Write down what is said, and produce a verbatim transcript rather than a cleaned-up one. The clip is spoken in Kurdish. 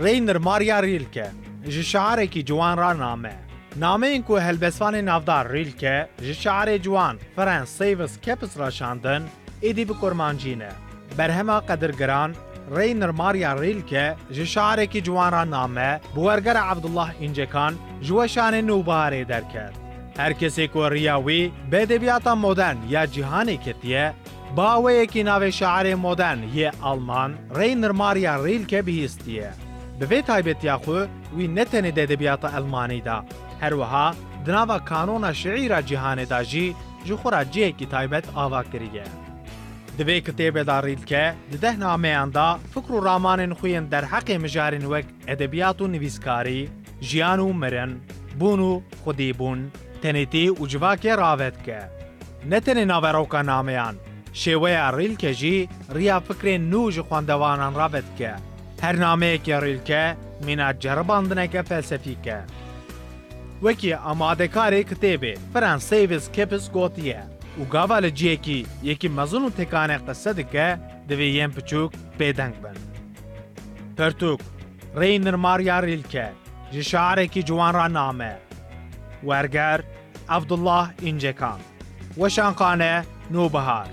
Reynir Maria Rilke, ji şarekî ciwan re name. Nameyên ku helbestvanê navdar Rilke ji şarê ciwan Franz Seiwes Kepis re şandin, êdî bi kurmancî ne. Berhema qedirgiran Reynir Maria Rilke ji şarekî ciwan re name bi wergera Abdullah Încekan ji weşanê Nûbiharê derket. Her kesê ku riya wî bi edebiyata modern ya cîhanê ketiye, bi awayekî navê şairê modern yê Alman Reynir Maria Rilke bihîstiye. Bi vê taybetiya xwe wî ne tenê di edebiyata Elmanî de, her wiha di nava kanona şiîra cîhanê de jî ji xwe re cihekî taybet ava kiriye. Di vê kitêbê de Rilke di deh nameyan de fikr û ramanên xwe yên derheqê mijarên wek edebiyat û nivîskarî, jiyan û mirin, bûn û xwedîbûn, tenêtî û civakê rave dike. Ne tenê naveroka nameyan, şêweya Rilke jî riya fikrên nû ji xwendevanan rave dike. Her nameyekê Rilke mîna ceribandineke felsefîk e. Wekî amadekarê kitêbê Franz Seiwes Kepis gotiye û gava li cihekî yekî mezin û tekane qise dike, divê yên piçûk bêdeng bin. Pirtûk, Reynir Maria Rilke, ji şarekî ciwan re name. Werger, Abdullah Încekan. Weşanxane, Nûbihar.